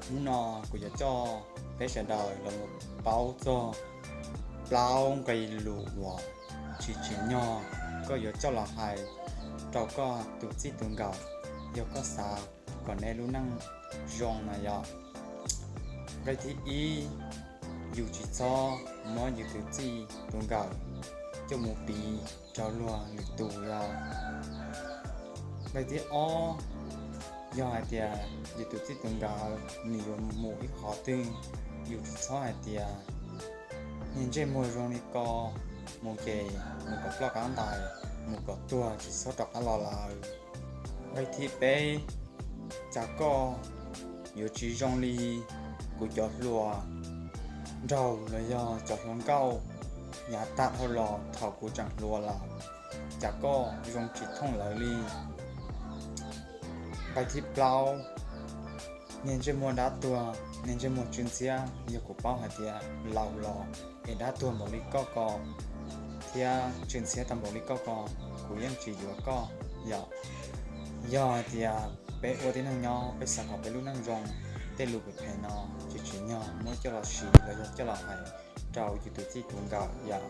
Hnub no kuv yuav coj peb sawv daws los mus paub txog plaub nqe lus uas tsis tsim nyog koj yuav coj los hais rau koj tus txij tus nkawm yog koj xav kom nej lub neej zoo na yom. Nqe thib ib, yus tsis txhob muab yus tus txij tus nkawm coj mus piv rau luag lwm tus yom. Nqe thib ob, yog hais tias yus tus txij tus nkawm nws yuav mus ib qhov twg, yus tsis txhob hais tias niag ntsej muag zoo li ko mus ces mus kom ploj qab ntais, mus kom tuag tsis txhob rov qab los lawm. Nqe thib peb, cas koj yuav tsis zoo li kuv cov hluas nraug los yog cov hluas nkauj yav tag dhau los thaum kuv tseem hluas lawm, cas koj zoo tsis thooj lawv li. Nqe thib plaub, niag ntsej muag dab tuag, niag ntsej muag tsw ntxhiab, yog kuv paub hais tias laus los es dab tuag npaum li koj ko thiab tsw ntxhiab tau npaum li koj ko, kuv yeej tsis yuav koj yom. Yog hais tias peb ua tib neeg nyob peb xav kom peb lub neej zoo, tej lus phem phem no tsis tsim nyog muab coj los siv los yog coj los hais rau yus tus txij tus nkawm yom.